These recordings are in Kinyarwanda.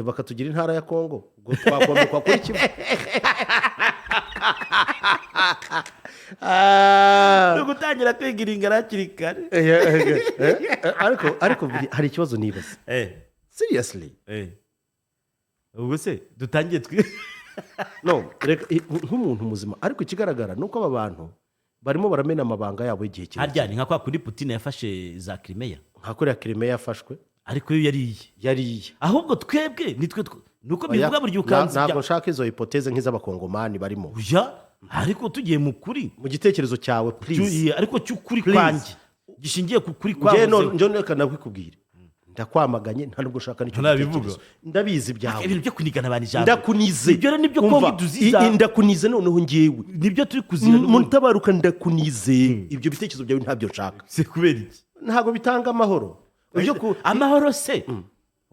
Bakatugira intara ya Kongo, ubwo twakomekwa kuri kimwe. Ni ugutangira kwigira ingara hakiri kare. Ariko hari ikibazo nibaza, seriously. Ubwo se dutangiye twi No, reka, nk'umuntu muzima, ariko ikigaragara ni uko aba bantu barimo baramena amabanga yabo y'igihe kirekire. Harya ni nka kwa kundi Putin yafashe za Crimea? Nka kuriya Crimea yafashwe. Ariko yo yariye. Yariye. Ahubwo twebwe nitwe ni uko bivuga buri gihe ukanze. Ntabwo nshaka izo hypothèse nk'iz'Abakongomani barimo. Oya, ariko tugiye mu kuri. Mu gitekerezo cyawe, please. Ariko cy'ukuri Please. kwanjye gishingiye ku kuri Njye no kwahozeho. Njye reka nakwikubwire, ndakwamaganye, nta nubwo ushaka n'icyo Ntabivuga. gitekerezo, ndabizi ibyawe. Ibintu byo kunigana abantu ijambo. Ndakunize. Ibyo rero nibyo Umva, Kongo iduziza. Ndakunize noneho ngewe. Nibyo turi kuzira n'ubundi. Mutabaruka, ndakunize, ibyo bitekerezo byawe ntabyo nshaka. Se kubera iki? Ntabwo bitanga amahoro ibyo ku Amahoro se?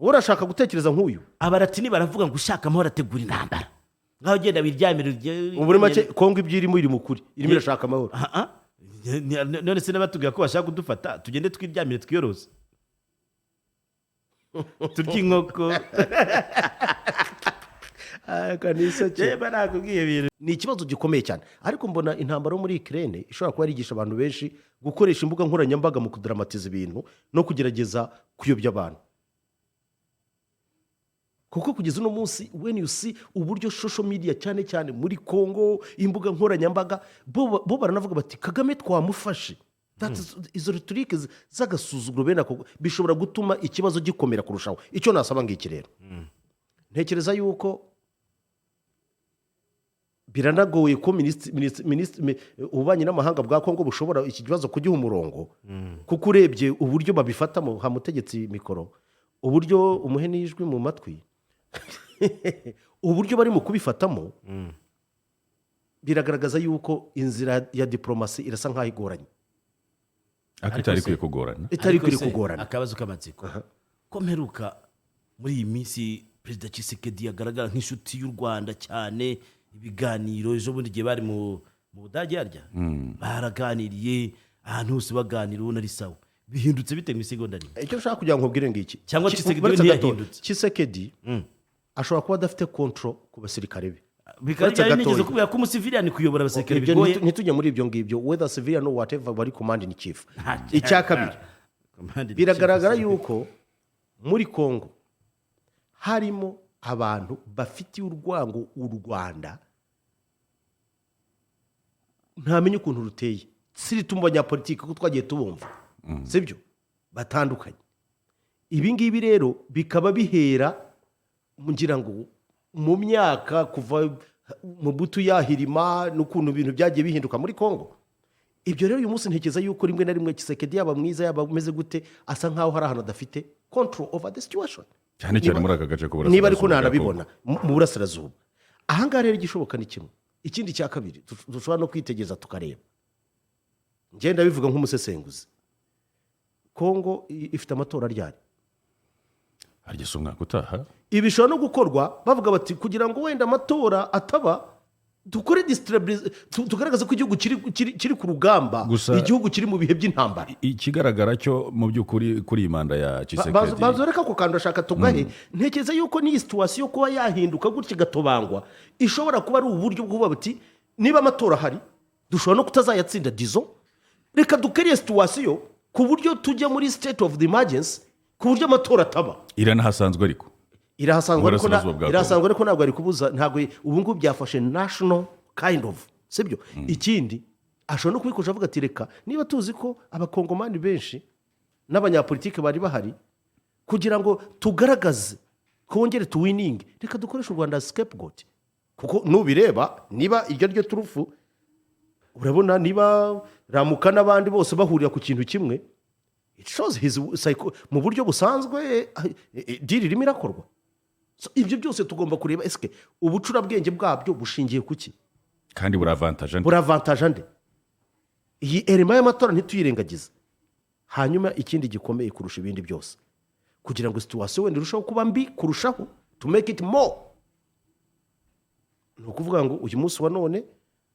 Wowe urashaka gutekereza nk'uyu. Abaratini baravuga ngo ushaka amahoro ategura intambara. Ngaho ugenda wiryamire Ubu muri make, Kongo ibyo irimo, iri mu kuri, irimo irashaka amahoro. Ah, ah. None se n'abatubwira ko bashaka kudufata, tugende twiryamire, twiyorose, turye inkoko? Yewe, nakubwiye ibintu. Ni ikibazo gikomeye cyane, ariko mbona intambara yo muri Ukraine ishobora kuba yarigisha abantu benshi gukoresha imbuga nkoranyambaga mu kudaramatiza ibintu no kugerageza kuyobya abantu, kuko kugeza uno munsi, when you see uburyo social media, cyane cyane muri Congo, imbuga nkoranyambaga, bo baranavuga bati: "Kagame twamufashe." Izo rhétorique z'agasuzuguro bene ako bishobora gutuma ikibazo gikomera kurushaho. Icyo nasaba ngiki rero, ntekereza yuko biranagoye ko minisitiri ububanyi n'amahanga bwa Kongo bushobora iki kibazo kugiha umurongo, kuko urebye uburyo babifatamo, hamutegetsi mikoro, uburyo umuhe n'ijwi mu matwi, uburyo bari mu kubifatamo biragaragaza yuko inzira ya diporomasi irasa nk'aho igoranye. Ariko itari ikwiye kugorana. Itari Ariko ikwiye se, kugorana. Akabazo k'amatsiko: ko mperuka muri iyi minsi Perezida Tshisekedi agaragara nk'inshuti y'u Rwanda cyane, ibiganiro ejo bundi igihe bari mu Budage harya baraganiriye, ahantu hose baganira ubona ari sawa, bihindutse bite mu isegonda rimwe? Icyo ushaka kugira ngo nkubwire ngiki. Cyangwa Tshisekedi we Uretse gato, ntiyahindutse? Tshisekedi ashobora kuba adafite control ku basirikare be. Bikaba Uretse byari nigeze gatoya. kubwira ko umusiviliyani kuyobora abasirikare Ibyo bigoye. ntitujye muri ibyo ngibyo, whether civilian or whatever, bari command in chief. Icya kabiri, biragaragara yuko muri Congo harimo abantu bafitiye urwango u Rwanda, ntamenya ukuntu ruteye, surtout mu banyapolitiki, kuko twagiye tubumva, sibyo, batandukanye. Ibi ngibi rero bikaba bihera, ngira ngo mu myaka kuva mu butu yahirima n'ukuntu ibintu byagiye bihinduka muri Congo. Ibyo rero uyu munsi ntekereza yuko rimwe na rimwe Tshisekedi, yaba mwiza, yaba ameze gute, asa nkaho hari ahantu adafite control over the situation. Cyane cyane muri aka gace k'uburasirazuba Niba ariko bwa Congo. ntanabibona mu burasirazuba. Ahangaha rero igishoboka ni kimwe. Ikindi cya kabiri dushobora no kwitegereza tukareba, ngenda bivuga nk'umusesenguzi, Kongo ifite amatora ryari? Harya si umwaka utaha? Ibi bishobora no gukorwa bavuga bati: "Kugira ngo wenda amatora ataba, dukore tugaragaze ko igihugu kiri ku rugamba, igihugu kiri mu bihe by'intambara." Ikigaragara cyo mu by'ukuri kuri iyi manda ya Tshisekedi Banza reka ako kantu ndashaka tugahe. Ntekereza yuko n'iyi situation kuba yahinduka gutya igatobangwa ishobora kuba ari uburyo bwo kuvuga buti: "Niba amatora ahari, dushobora no kutazayatsinda, disons, reka dukore situation ku buryo tujya muri state of the emergency, ku buryo amatora ataba." Iranahasanzwe ariko. Irahasanzwe, ariko Uburasirazuba bwa irahasanzwe, ariko ntabwo ari kubuza, ntabwo ubu ngubu byafashe national kind of, sibyo? Ikindi, ashobora no kubikoresha avuga ati: "Reka, niba tuzi ko Abakongomani benshi n'abanyapolitike bari bahari, kugira ngo tugaragaze twongere tuwininge, reka dukoreshe u Rwanda scapegoat." Kuko nubireba, niba iryo ryo turufu, urabona niba Ramuka n'abandi bose bahurira ku kintu kimwe, it shows his mu buryo busanzwe, deal irimo irakorwa. So, ibyo byose tugomba kureba esike ubucurabwenge bwabyo bushingiye ku ki? Kandi buravantaje andi. Buravantaje ande? Iyi élément y'amatora ntituyirengagize. Hanyuma ikindi gikomeye kurusha ibindi byose, kugira ngo situation wenda irusheho kuba mbi kurushaho, to make it more, ni ukuvuga ngo uyu munsi wa none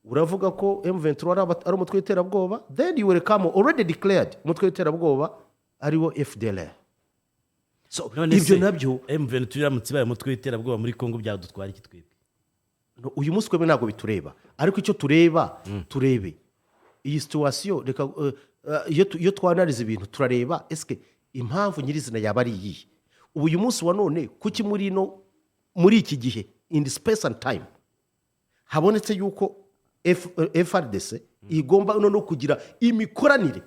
uravuga ko M23 ari umutwe w'iterabwoba, then you will come already declared umutwe w'iterabwoba ariwo FDLR. So, None ibyo se, nabyo M23 iramutse ibaye umutwe w'iterabwoba muri Kongo, byadutwara iki twebwe? No, uyu munsi twebwe ntabwo bitureba, ariko icyo tureba, turebe iyi situation. Reka iyo twanariza ibintu, turareba esike impamvu nyirizina yaba ari iyihe. Ubu uyu munsi wa none, kuki muri ino, muri iki gihe, in the space and time, habonetse yuko FARDC igomba noneho kugira imikoranire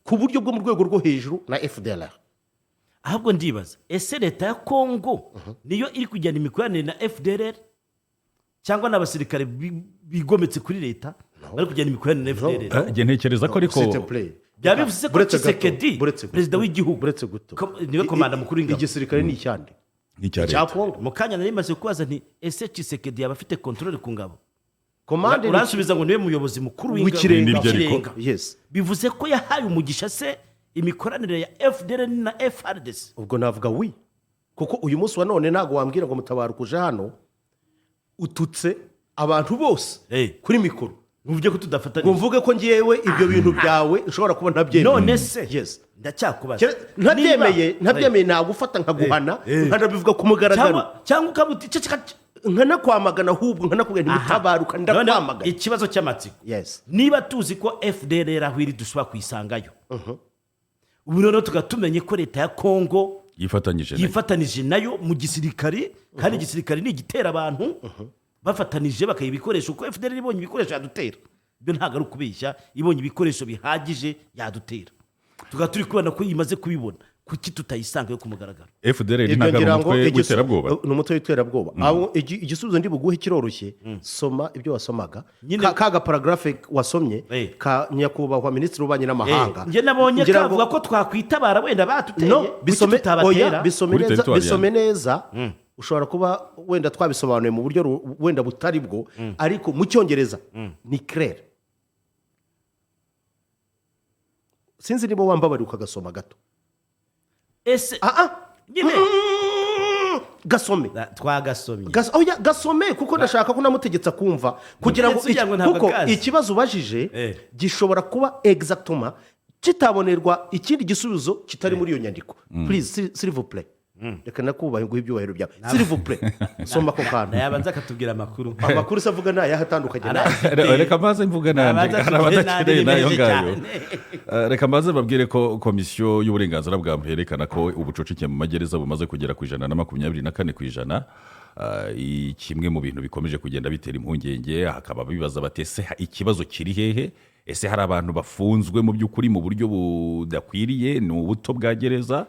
ku buryo bwo mu rwego rwo hejuru na FDLR? Ahubwo ndibaza, ese leta ya Kongo niyo iri kujyana imikoranire na FDLR, cyangwa ni abasirikare bigometse kuri leta bari kujyana imikoranire na FDLR? Njye ntekereza ko ariko S'il te plaît. Byaba bivuze ko Buretse gato, Tshisekedi, buretse gato, perezida w'igihugu, buretse gato, niwe komanda mukuru w'ingabo. Igisirikare ni icyande? N'icya Icya leta. Kongo. Mu kanya nari maze kubaza nti: "Ese Tshisekedi yaba afite contrôle ku ngabo?" Commande ni Uransubiza ngo niwe muyobozi mukuru w'ingabo. W'ikirenga. Nibyo ariko. W'ikirenga. Yes. Bivuze ko yahaye umugisha se imikoranire ya FDLR na FARDC? Ubwo navuga oui, kuko uyu munsi wa none ntabwo wambwira ngo mutabaruka uje hano ututse abantu bose kuri mikoro Ntuvuge ko ngo tudafatanyije. mvuge ko ngewe ibyo bintu byawe nshobora kuba ntabyemeye. None se, Yes. ndacyakubaza. Ntabyemeye, Niba- ntabyemeye, nagufata nkaguhana, nkanabivuga ku mugaragaro. Cyangwa ukaba uti: "Ceceka." Nkanakwamagana ahubwo, nkanakubwira nti: "Mutabaruka, Noneho, ndakwamagana." ikibazo cy'amatsiko: Yes. niba tuzi ko FDLR aho iri dushobora kuyisangayo, ubu noneho tukaba tumenye ko leta ya Kongo yifatanyije nayo. Yifatanije nayo mu gisirikari, kandi igisirikari ni igitera abantu, bafatanije bakayiha ibikoresho, kuko FDLR ibonye ibikoresho yadutera, ibyo ntabwo ari ukubeshya. Ibonye ibikoresho bihagije yadutera. Tukaba turi kubona ko imaze kubibona, kuki tutayisangayo ku mugaragaro? FDLR Ibyo ntabwo ari ngira ngo umutwe w'iterabwoba. Ni umutwe w'iterabwoba. Aho igisubizo ndi buguhe kiroroshye: soma ibyo wasomaga, ka gaparagraphe wasomye ka nyakubahwa minisitiri w'ububanyi n'amahanga. Njye nabonye Ngira ngo- kavuga ko twakwitabara wenda batuteye. No, Kuki bisome, oya, tutabatera? bisome Kuri neza. territoire. Bisome neza. Ushobora kuba wenda twabisobanuye mu buryo wenda butari bwo, ariko mu Cyongereza ni clair. Sinzi niba wambabariye ukagasoma gato. Ese Ah ah. nyine Gasome. Twagasomye. Oya, gasome, kuko ndashaka ko namutegetse akumva kugira ngo Ndetse ugira ngo ntabwo kuko akazi. ikibazo ubajije gishobora kuba exactement kitabonerwa ikindi gisubizo kitari muri iyo nyandiko. Please, s'il vous plaît, reka nakubahe, nguhe ibyubahiro byawe. S'il vous plaît, soma ako kantu. Yabanza akatubwira amakuru. Amakuru se avuga ni ayahe atandukanye nawe? Reka mbaze mvuge nande. Abanza Hari atubwire abadakeneye n'andi n'ayo menshi ngayo. cyane. Reka mbaze babwire ko Komisiyo y'uburenganzira bwa muntu yerekana ko ubucucike mu magereza bumaze kugera ku 124%. Kimwe mu bintu bikomeje kugenda bitera impungenge, hakaba bibaza bati: "Ese ikibazo kiri hehe? Ese hari abantu bafunzwe mu by'ukuri mu buryo budakwiriye? Ni ubuto bwa gereza?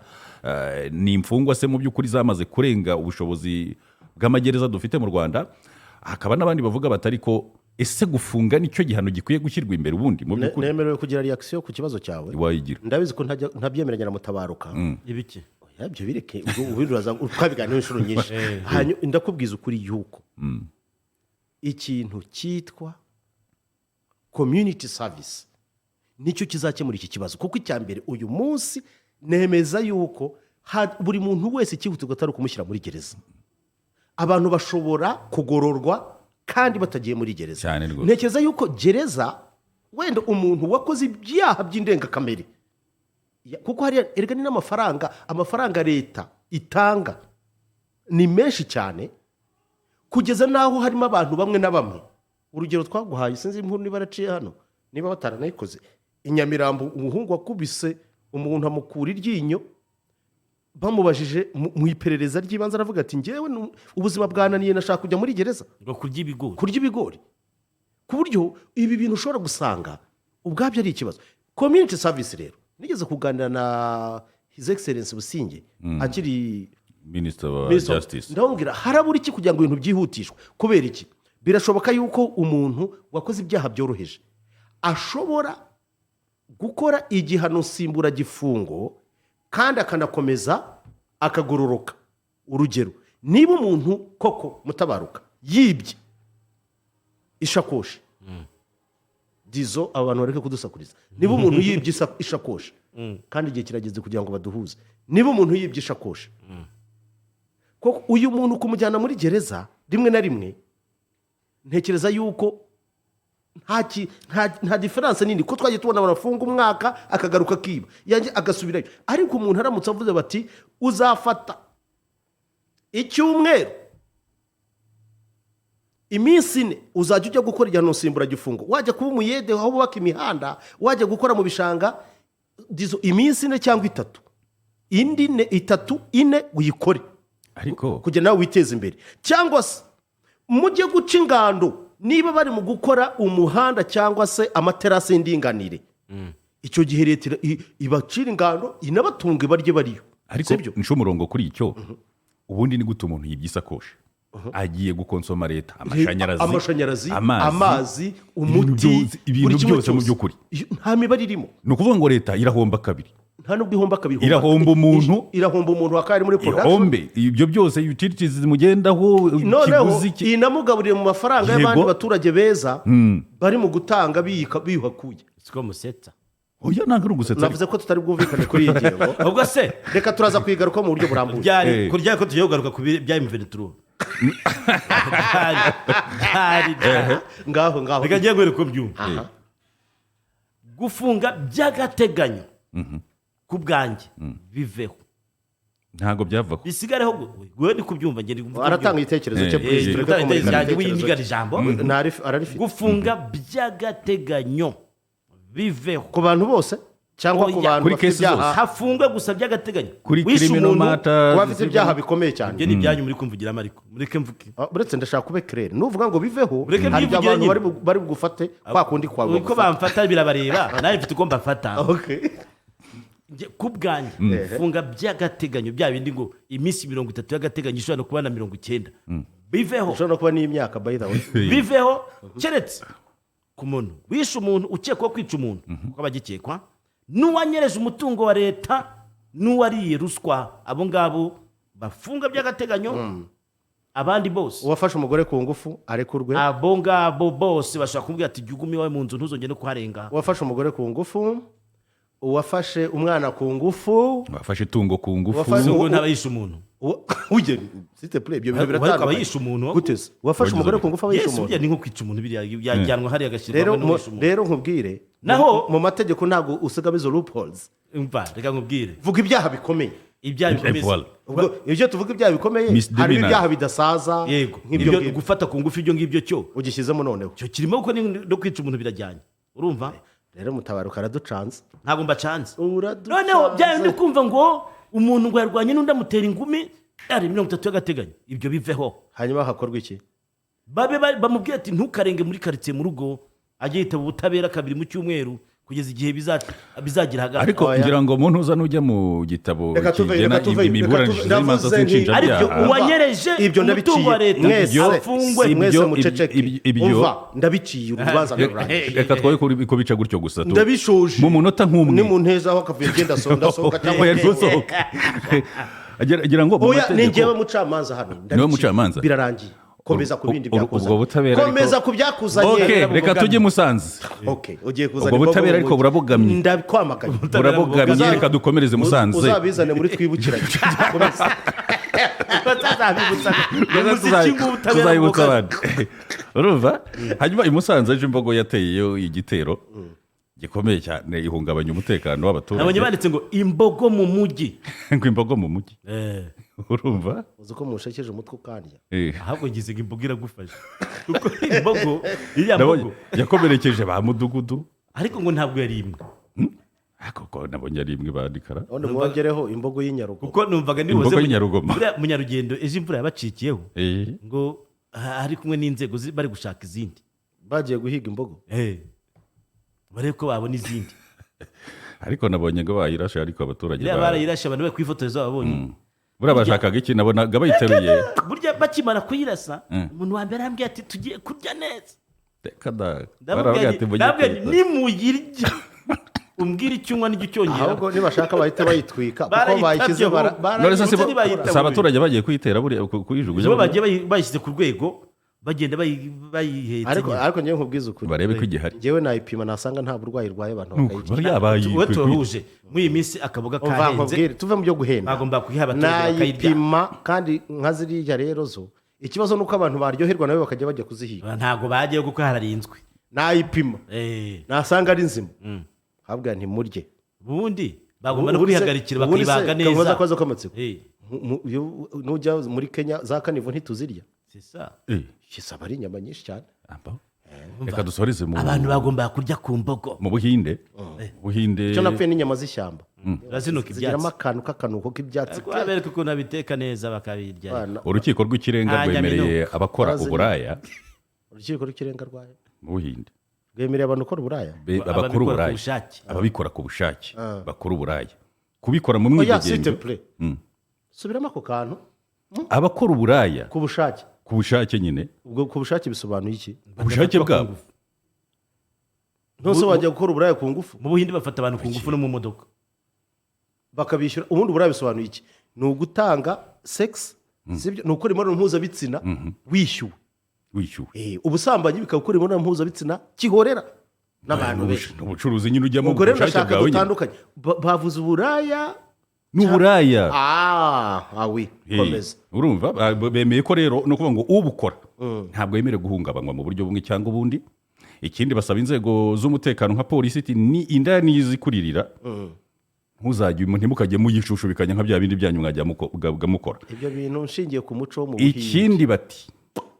Ni imfungwa se mu by'ukuri zamaze kurenga ubushobozi bw'amagereza dufite mu Rwanda?" Hakaba n'abandi bavuga batari ko ese gufunga nicyo gihano gikwiye gushyirwa imbere ubundi mu by'ukuri? Nemerewe kugira reaction ku kibazo cyawe? Wayigira. Ndabizi ko ntabyemeranya na Mutabaruka. Ibiki? Oya, ibyo bireke, ubwo ubundi uraza twabiganiraho inshuro nyinshi. Hanyuma ndakubwiza ukuri yuko ikintu cyitwa community service nicyo kizakemura iki kibazo, kuko icya mbere, uyu munsi nemeza yuko buri muntu wese cyihutirwa atari ukumushyira muri gereza. Abantu bashobora kugororwa kandi batagiye muri gereza. Cyane rwose. Ntekereza yuko gereza, wenda umuntu wakoze ibyaha by'indengakamere, kuko hariya erega ni n'amafaranga, amafaranga leta itanga ni menshi cyane, kugeza n'aho harimo abantu bamwe na bamwe. Urugero twaguhaye, sinzi inkuru niba yaraciye hano, niba bataranayikoze, i Nyamirambo, umuhungu wakubise umuntu amukura iryinyo, bamubajije mu iperereza ry'ibanze aravuga ati: "Ngewe ubuzima bwananiye, nashaka kujya muri gereza." Ngo kurya ibigori. Kurya ibigori. Ku buryo ibi bintu ushobora gusanga ubwabyo ari ikibazo. Community service rero, nigeze kuganira na His Excellence Businge akiri Minisitiri wa Minister, Justice. ndamubwira: "Harabura iki kugira ngo ibintu byihutishwe?" Kubera iki? Birashoboka yuko umuntu wakoze ibyaha byoroheje ashobora gukora igihano nsimburagifungo kandi akanakomeza akagororoka. Urugero, niba umuntu koko, Mutabaruka, yibye ishakoshi, dizo abantu bareke kudusakuriza, niba umuntu yibye ishakoshi, kandi igihe kirageze kugira ngo baduhuze, niba umuntu yibye ishakoshi koko, uyu muntu kumujyana muri gereza, rimwe na rimwe ntekereza yuko Nta différence nini, ko twagiye tubona barafunga umwaka, akagaruka akiba, yanjye agasubirayo. Ariko umuntu aramutse avuze bati: "Uzafata icyumweru, iminsi 4 uzajya ujya gukora igihano nsimburagifungo, wajya kuba umuyede aho bubaka imihanda, wajya gukora mu bishanga, dizo iminsi 4 cyangwa 3, indi 4, 3, 4 uyikore Ariko kugira nawe witeze imbere." Cyangwa se mujye guca ingando niba bari mu gukora umuhanda cyangwa se amaterasi y'indinganire, icyo gihe leta ibacira ingando, inabatunga, ibarye bariyo. Ariko Sibyo? nca umurongo kuri icyo. Ubundi ni gute umuntu yibye isakoshi agiye gukonsoma leta amashanyarazi, Amashanyarazi, amazi, amazi, ibintu umuti, ibintu buri kimwe byose mu cyose. by'ukuri. Nta mibare irimo. Ni ukuvuga ngo leta irahomba kabiri. Nta nubwo ihomba kabiri. Irahomba umuntu. Irahomba umuntu wakaba ari muri production. Ihombe ibyo byose, utilities zimugendaho, Noneho ikiguzi inamugaburiye mu mafaranga y'abandi baturage beza bari mu gutanga biyika biyuhakuye. Siko musetsa. Oya, ntabwo ari ugusetsa. Navuze ko tutari bwumvikane kuri iyi ngingo. Ubwo se Reka turaza kuyigarukaho mu buryo burambuye. Byari kurya ko tugiye kugaruka ku bya M23, byari. Ngaho ngaho. Reka ngiye guhera uko mbyumva. Gufunga by'agateganyo ku bwanjye biveho. Ntabwo byavaho. Bisigareho wowe ni kubyumva, njye ndi kubyumva. Aratanga igitekerezo cye. Please, tureke gutanga kumurika igitekerezo cyanjye, igitekerezo wiyinigana cye. ijambo. Ararifite. Gufunga by'agateganyo biveho. Ku bantu bose cyangwa ku Oya. bantu Kuri bafite case ibyaha? zose. Hafungwe gusa by'agateganyo Kuri wishe criminal umuntu. matters. Kuba bafite ibyaha bikomeye cyane. Ibyo ni ibyanyu muri kumvugiramo, ariko mureke mvuge. Ah, uretse ndashaka kube clair, nuvuga ngo biveho, Mureke hari igihe mbyivugire abantu nyine. bari bugufate kwa kundi kwawe Uko bagufata. bamfata birabareba, nawe mfite uko mbafata. Okay. Njye, ku bwanjye, funga by'agateganyo, bya bindi ngo iminsi 30 y'agateganyo, ishobora no kuba na 90, biveho. Ushobora no kuba n'imyaka, by the way. Biveho keretse ku muntu wishe umuntu, ukekwaho kwica umuntu, kuko aba agikekwa, n'uwanyereje umutungo wa leta, n'uwariye ruswa. Abo ngabo bafunga by'agateganyo. Abandi bose, Uwafashe umugore ku ngufu arekurwe. abo ngabo bose bashobora kumubwira ati: "Jya ugume iwawe mu nzu, ntuzongere no kuharenga." Uwafashe umugore ku ngufu, uwafashe umwana ku ngufu, Wafashe itungo ku ngufu. Ubwo ntaba yishe umuntu. Ugeni, s'il te plaît, ibyo bintu Ariko aba biratandukanye. yishe umuntu. Gute se? Uwafashe umugore ku ngufu aba yishe Yes, umuntu. burya ni nko kwica umuntu, biriya yajyanwa hariya agashyirwa Rero hamwe n'uwishe umuntu. Rero nkubwire, mu mategeko ntabwo usigamo izo loopholes. Umva, reka nkubwire. Vuga ibyaha bikomeye. Ibyaha bikomeye. Voilà. Ubwo ibyo tuvuga ibyaha bikomeye, harimo Misdemeanor. ibyaha bidasaza, nk'ibyo Ibyo ngibyo. gufata ku ngufu, ibyo ngibyo cyo Ugishyizemo noneho. cyo kirimo, kuko no kwica umuntu birajyanye, urumva? Rero mutabaruka araducanze. Ntabwo mbacanze. Uraducanze. Noneho bya bindi kumva ngo umuntu ngo yarwanye n'undi amutera ingumi, ari 30 y'agateganyo, ibyo biveho. Hanyuma hakorwa iki? Babe bamubwira ati: "Ntukarenge muri karitsiye mu rugo," ajye yitaba ubutabera kabiri mu cyumweru kugeza igihe bizagira ahagaragara. Ariko Oya. ngira ngo umuntu uza nujya mu gitabo Reka tuve, kigena reka tuve, reka imiburanishirize tuve. y'imanza Ndavuze nti- z'inshinjabyaha. Ariko uwanyereje Ibyo umutungo wa ndabiciye leta mwese. afungwe. Si Mwese ibyo- muceceke. Ibyo- Umva, ndabiciye, urubanza rurangije. Reka twoye ko bica gutyo gusa Ndabishoje. Mu munota nk'umwe. Ni mu ntezaho akavuyo, ngenda ndasohoka cyangwa Oya, ntusohoke. Agira ngo mu Oya, ni mategeko- njyewe mucamanza hano. Ndabiciye. Mucamanza? Birarangiye, komeza ku bindi byakuzanye. Ubwo butabera ariko- Komeza ku byakuzanye. Ok, reka tujye i Musanze. Okay, ugiye kuzana Ubwo imbogo butabera mu ariko mujyi. burabogamye. Ndakwamaganye. Burabogamye. Reka dukomereze Musanze. Uzabizane muri twibukiranye. Komeza. Batazabibutsa umuziki ngo ubutabera Tuzabibutsa bubogamye. abandi, urumva? Hanyuma i Musanze ejo imbogo yateyeyo igitero gikomeye cyane, ihungabanya umutekano w'abaturage. Nabonye banditse ngo imbogo mu mujyi. Ngo imbogo mu mujyi, urumva? Uzi ko mushekeje umutwe ukandya? Ahubwo ngize ngo imbogo iragufasha, kuko imbogo, iriya Nabonye mbogo yakomerekeje ba mudugudu. Ariko ngo ntabwo yari imwe. Ariko ko nabonye ari imwe bandikara. None mwongereho imbogo y'inyarugo. Kuko numvaga nibuze Imbogo y'Inyarugoma. buriya Munyarugendo ejo imvura yabacikiyeho, ngo ari kumwe n'inzego bari gushaka izindi. Bagiye guhiga imbogo. Barebe ko babona izindi. Ariko nabonye ngo bayirashe, ariko abaturage Iriya barayirashe, abantu bari kwifotoreza babonye. Buriya bashakaga iki? Nabonaga bayiteruye. Burya bakimara kuyirasa, umuntu wa mbere arambwira ati: "Tugiye kurya neza." Reka da. Ndamubwira Baravuga nti ati mujye ndamubwira nti kuyita. "Nimuyirya umbwire icyo unywa n'icyo ucyongera." Ahubwo nibashaka bahite bayitwika, kuko Barayitabye bayishyize ahubwo. None se Ntibayitabuye. si abaturage bagiye kuyitera buriya, kuyijugunya? Bo bagiye bayishyize ku rwego, bagenda bayihetse Ariko nyine. ariko ngewe nkubwize ukuri, Barebe ko igihari. ngewe nayipima, nasanga nta burwayi irwaye, abantu Nuko bakayirya. bari yabaye We turahuje, muri iyi minsi akaboga Umva kahenze. nkubwire, tuve mu byo guhenda. Bagomba kuyiha abaturage bakayirya. Nayipima kandi nka ziriya rero zo, ikibazo ni uko abantu baryoherwa nabo bakajya bajya kuzihiga. Ntabwo bagiye kuko hararinzwe. Nayipima, nasanga ari nzima, habwa ntimurye. Ubundi bagomba no Ubundi se- kwihagarikira, ubundi se, bakibaga kamubaza neza. Akabazo k'amatsiko. Nujya muri Kenya, za kanivo ntituzirya? C'est ça. Kisaba ari inyama nyinshi cyane. Amba. Reka dusoreze mu Abantu bagomba kurya ku mbogo. Mu Buhinde, Buhinde. Icyo napfuye n'inyama z'ishyamba. Urazinuka Zigiramo ibyatsi. akantu k'akanuko k'ibyatsi. Babereka ukuntu babiteka neza, bakabirya. Abana, Urukiko rw'ikirenga Nta rwemereye nyaminuka. abakora Barazi- uburaya. Urukiko rw'ikirenga rwayo? Mu Buhinde. Rwemereye abantu gukora uburaya? Abakora Ababikora ku uburaya. bushake. Ababikora ku bushake, bakora uburaya, kubikora mu Oya, s'il te mwidegemvyo. plaît, subiramo ako kantu. Abakora uburaya. Ku bushake. Ku bushake nyine. Ubwo ku bushake bisobanuye iki? Ku bushake bwabo. Ntose wajya gukora uburaya ku ngufu? Mu Buhinde bafata abantu ku ngufu no mu modoka. Bakabishyura. Ubundi uburaya bisobanuye iki? Ni ugutanga sex, sibyo? Ni ukora imibonano mpuzabitsina wishyuwe. Wishyuwe. Ubusambanyi bikaba gukora imibonano mpuzabitsina kihorera n'abantu benshi. Ni ubucuruzi nyine ujyamo Ubwo rero ku bushake ndashaka bwawe nyine. dutandukanye. Bavuze uburaya. Ni uburaya. Ah, oui. Komeza. Urumva bemeye ko rero ni ukuvuga ngo ubukora ntabwo yemerewe guhungabanywa mu buryo bumwe cyangwa ubundi. Ikindi basaba inzego z'umutekano nka polisi iti ni indaya nizikuririra, ntuzajye, ntimukajye muyishushubikanya nka bya bindi byanyu mwajya mukora. Ibyo bintu nshingiye ku muco wo mu Buhinde. Ikindi bati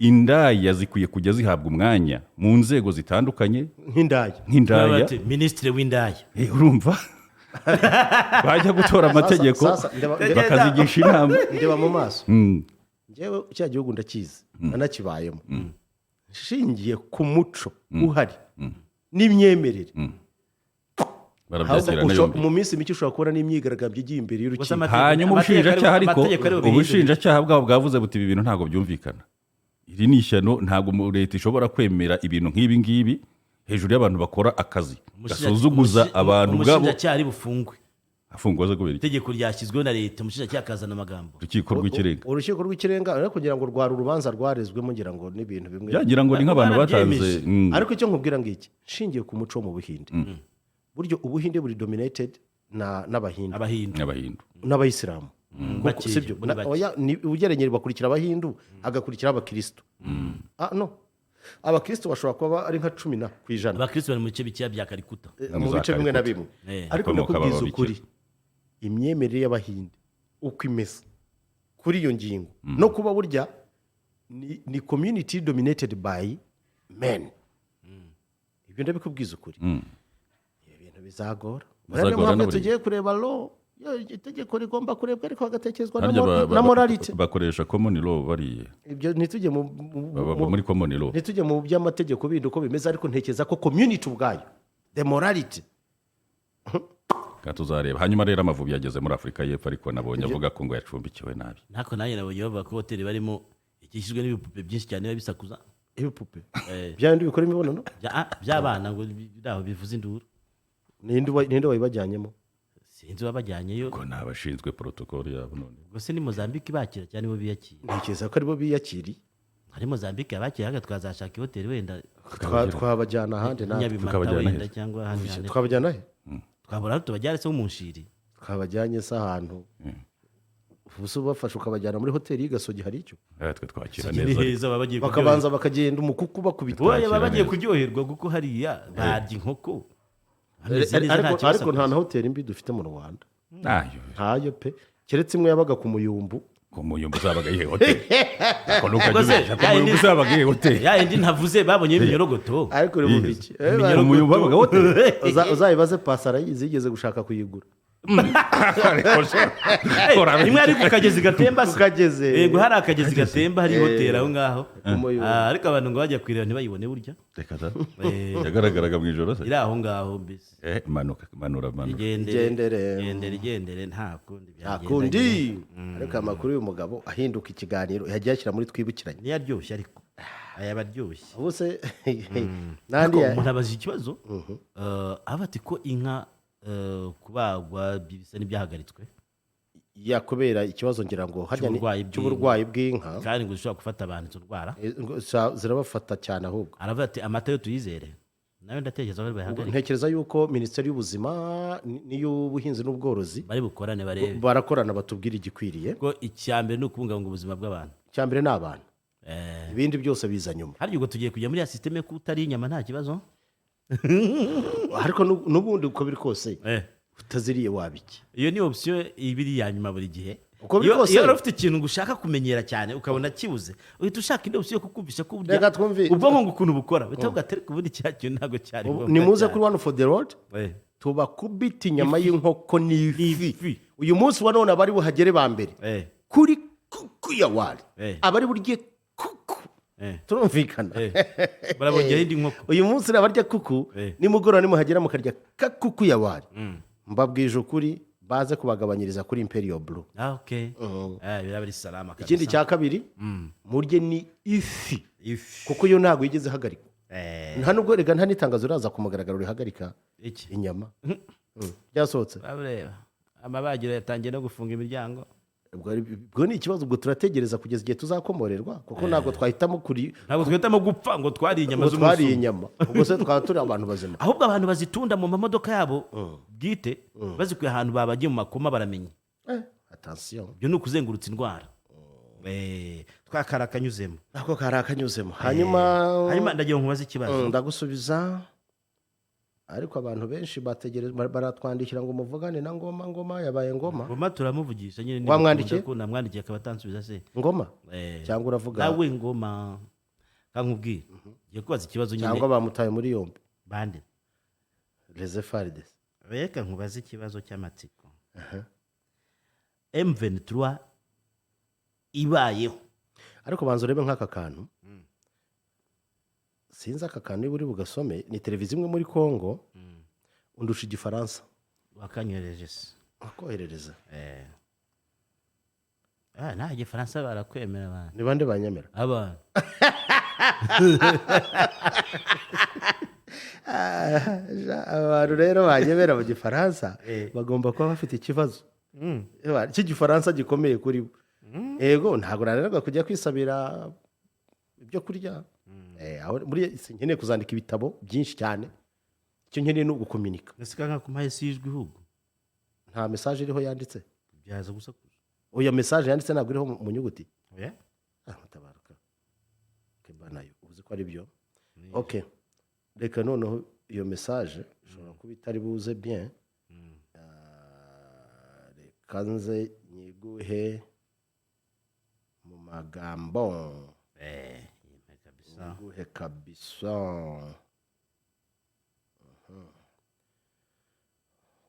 indaya zikwiye kujya zihabwa umwanya mu nzego zitandukanye. Nk'indaya. Nk'indaya. Bati, minisitiri w'indaya. Urumva bajya gutora amategeko, Sasa, bakazigisha inama. Ndeba mu maso. Njyewe cya gihugu ndakizi, nanakibayemo. Nshingiye ku muco uhari n'imyemerere, Barabyakira ahubwo na yombi. Mu minsi mike ushobora kubona n'imyigaragambyo igiye imbere Gusa y'urukiko. Hanyuma ubushinjacyaha ariko, amategeko ariho bihindura. ubushinjacyaha bwabo bwavuze buti ibi bintu ntabwo byumvikana, iri ni ishyano, ntabwo leta ishobora kwemera ibintu nk'ibi ngibi hejuru y'abantu bakora akazi gasuzuguza abantu ubwabo. Umushinjacyaha ari bufungwe. Afungwa aza kubera iki? Itegeko ryashyizweho na leta, umushinjacyaha akazana amagambo. Urukiko rw'ikirenga. Urukiko rw'ikirenga ariko kugira ngo rwari urubanza rwarezwemo, ngira ngo n'ibintu bimwe. Byagira ngo ni nk'abantu batanze Barabyemeje. Ariko icyo nkubwira ngiki, nshingiye ku muco wo mu Buhinde, buryo Ubuhinde buri dominated n'Abahindu. Abahindu. N'abahindu. N'Abayisilamu. Kuko- Bakeya, sibyo? muri bake. Oya, ugereranyije bakurikira Abahindu, hagakurikira Abakirisitu. Ah, no, Abakirisitu bashobora kuba ari nka 10%. Abakristo bari mu bice bikeya bya Karikuta. Mu Za bice bimwe na Karikuta. bimwe. Ariko Bakomoka ndakubwiza b'ababikira. ukuri, imyemerere y'Abahinde uko imeze kuri iyo ngingo, no kuba burya ni community dominated by men, ibyo ndabikubwiza ukuri, ibi bintu bizagora. Bizagora. Niyo mpamvu N'uburyo. tugiye kureba law, itegeko rigomba kurebwa ariko hagatekerezwa Harya na morality. bakoresha common law bariya? Ibyo ntitujye Baba muri common law. Ntitujye mu by'amategeko bindi uko bimeze, ariko ntekereza ko community ubwayo, the morality. Reka tuzareba. Hanyuma rero Amavubi yageze muri Afurika y'Epfo, ariko nabonye avuga ko ngo yacumbikiwe nabi. Ntako nanjye nabonye bavuga ko hoteli barimo ikikijwe n'ibipupe byinshi cyane biba bisakuza. Ibipupe bya bindi bikora imibonano? By'abana ngo biri aho bivuza induru. Ninde wabibajyanyemo? Sinzi uwabajyanyeyo. Ko ni abashinzwe protocol yabo none. Ubwo se ni Mozambique bakira cyangwa nibo biyakira? Ntekereza ko aribo biyakiriye. Hari Mozambique abakira, haka twazashaka ihoteli wenda. Twabajyana ahandi natwe. Nyabimata Tukabajyana wenda he? cyangwa ahandi hantu. Twabajyana he? Twabura aho tubajyana se, nko mu Nshiri. Twabajyanye se ahantu, ubu ubafashe ukabajyana muri hoteli y'i Gasogi, hari icyo? Twe twakira Ni neza. heza, baba bagiye Bakabanza bakagenda umukuku bakubita. kuryoherwa. Oya, baba Twakira bagiye neza. kuryoherwa kuko hariya barya inkoko. Hameze neza, nta Ariko nta kibazo. na hoteli mbi dufite mu Rwanda. Ayo. Ntayo pe, keretse imwe yabaga ku Muyumbu. Ku Muyumbu uzabaga yihe hoteli? Ako ntukajya Ubwo se, ubeshya, ku Muyumbu uzabaga yihe hoteli? Ya yindi ntavuze babonye iminyorogoto. Ariko uri mu biki? Ku Muyumbu habaga hoteli? Uzayibaze Pasara, yigeze gushaka kuyigura. Ariko se, Imwe ari ku kagezi gatemba se? Ku kagezi. Yego, hari akagezi gatemba, hari hoteli aho ngaho. Ku Muyumbu. Ah, ariko abantu ngo bajya kuyireba ntibayibone burya. Reka da. Yagaragaraga mu ijoro se? Iri aho ngaho mbese. Manuka, manura, manura. Igendere. Igendere. Igendere, igendere, nta kundi Nta byagenda kundi. nyine. Ariko aya makuru y'uyu mugabo ahinduka ikiganiro yagiye ashyira muri Twibukiranye. Niyo aryoshye, ariko aya aba aryoshye. Ubu se Ariko n'andi umuntu abaza ikibazo, aba ati ko inka kubagwa bisa n'ibyahagaritswe. Yakubera ikibazo ngira ngo harya Cy'uburwayi bw'inka. Cy'uburwayi bw'inka. Kandi ngo zishobora gufata abantu izo ndwara. Ngo zirabafata cyane ahubwo. Aravuga ati amata yo tuyizere, nayo ndatekereza ko bayahagarika. Ntekereza yuko Minisiteri y'Ubuzima n'iy'Ubuhinzi n'Ubworozi bari bukorane barebe. Barakorana, batubwira igikwiriye. Kuko icya mbere ni ukubungabunga ubuzima bw'abantu. Icya mbere ni abantu. Ibindi byose biza nyuma. Harya ubwo tugiye kujya muri ya système ko utariye inyama nta kibazo? Ariko n'ubundi uko biri kose, utaziriye waba iki? Iyo ni option ibiri ya nyuma buri gihe. Uko biri kose. Iyo wari ufite ikintu ushaka kumenyera cyane, ukabona kibuze, uhita ushaka indi option yo kukumvisha ko burya Reka twumve. ubwonko ngo ukuntu bukora, uhita uvuga ati: "Ariko ubundi cya kintu ntabwo cyari ngombwa Nimuze cyane." kuri One for the Road, tubakubita inyama y'inkoko n'ifi. N'ifi. Uyu munsi wa none abari buhagere ba mbere kuri kuku ya wari, abari burye kuku, turumvikana? Barabongeraho indi nkoko. Uyu munsi abarya kuku, nimugoroba nimuhagera mukarya kakuku ya wari, mbabwije ukuri, baze kubagabanyiriza kuri Imperial Blue. Ah, okay. Biraba ari salama kabisa. Ikindi cya kabiri murye ni ifi, Ifi. kuko yo ntabwo yigeze ihagarikwa. Nta nubwo rega nta n'itangazo riraza ku mugaragaro rihagarika Iki? inyama. Byasohotse. Ureba amabagiro yatangiye no gufunga imiryango. Ubwo ni ikibazo. Ubwo turategereza kugeza igihe tuzakomorerwa, kuko ntabwo twahitamo kuri Ntabwo twahitamo gupfa ngo twariye inyama ngo twariye z'umunsi umwe. inyama. Ubwo se twaba turi abantu bazima? Ahubwo abantu bazitunda mu mamodoka yabo bwite, bazikuye ahantu babagiye mu makoma, baramenya. Attention. Ibyo ni ukuzengurutsa indwara. Twakara akanyuzemo. Ako kari akanyuzemo. Hanyuma Hanyuma ndagira ngo nkubaze ikibazo. Ndagusubiza, ariko abantu benshi bategereje, baratwandikira ngo muvugane na Ngoma. Ngoma yabaye Ngoma. Ngoma turamuvugisha nyine. Wamwandikiye? Ko namwandikiye akaba atansubiza se? Ngoma cyangwa uravuga Nawe Ngoma kankubwira, ngiye kubaza ikibazo nyine. Cyangwa bamutaye muri yombi? Bande? Les FARDC. Reka nkubaze ikibazo cy'amatsiko. M23 ibayeho. Ariko banza urebe nk'aka kantu. Sinzi aka kantu niba uri bugasome. Ni televiziyo imwe muri Congo. Undusha Igifaransa. Wakanyohereje se? Akoherereza. Ah, nta Gifaransa barakwemera abantu. Ni bande banyemera? Abantu. Abantu rero banyemera mu Gifaransa bagomba kuba bafite ikibazo cy'Igifaransa gikomeye kuri bo. Yego, ntabwo nananirwa kujya kwisabira ibyo kurya. Muri nkeneye kuzandika ibitabo byinshi cyane. Icyo nkeneye ni ugukominika. Ese kanka kumpaye si ijwi ahubwo? Nta message iriho yanditse. Byaza gusakuza. Oya, message yanditse ntabwo iriho mu nyuguti. Oya. Ah, mutabaruka keba nayo uzi ko ari byo. Ok, reka noneho iyo message ishobora kuba itari buze bien. Ah, reka nze nyiguhe mu magambo. Yemwe kabisa. Nyiguhe kabisa.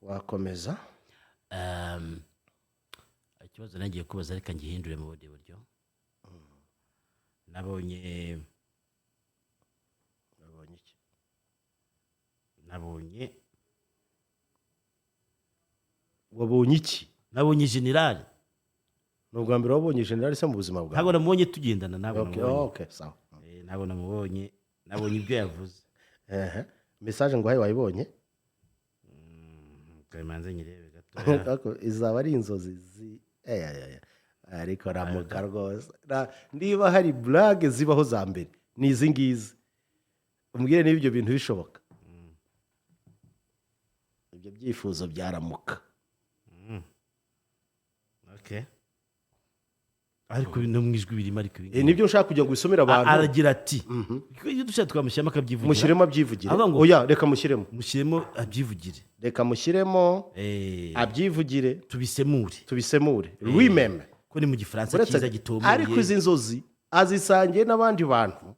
Wakomeza. Ikibazo nagiye kubaza, reka ngihindure mu bundi buryo. Nabonye Nabonye iki? Nabonye Wabonye iki? Nabonye général. Ni ubwa mbere wabonye général se mu buzima bwawe? Ntabwo namubonye tugendana, ntabwo namubonye. Okay, sawa. Ntabwo namubonye, nabonye ibyo yavuze. Ehe. Message nguhaye wayibonye? Kamanze nyirebe gatoya. Ariko izaba ari inzozi zi eh, eh, eh. Ariko ramuka rwose. Niba hari blague zibaho za mbere ni izi ngizi. Umbwire niba ibyo bintu bishoboka, ibyo byifuzo byaramuka. Okay, ariko no mu ijwi birimo, ariko ibi Eh, nibyo nshaka kugira ngo ubisomere abantu. Aragira ati, iyo dushaka twamushyiramo akabyivugira. Mushyiremo abyivugire. Avuga ngo- Oya, reka mushyiremo. Mushyiremo abyivugire. Reka mushyiremo abyivugire. Tubisemure. Tubisemure lui-même. Ko ni mu Gifaransa Uretse cyiza gitomoye. Ariko izi nzozi azisangiye n'abandi bantu.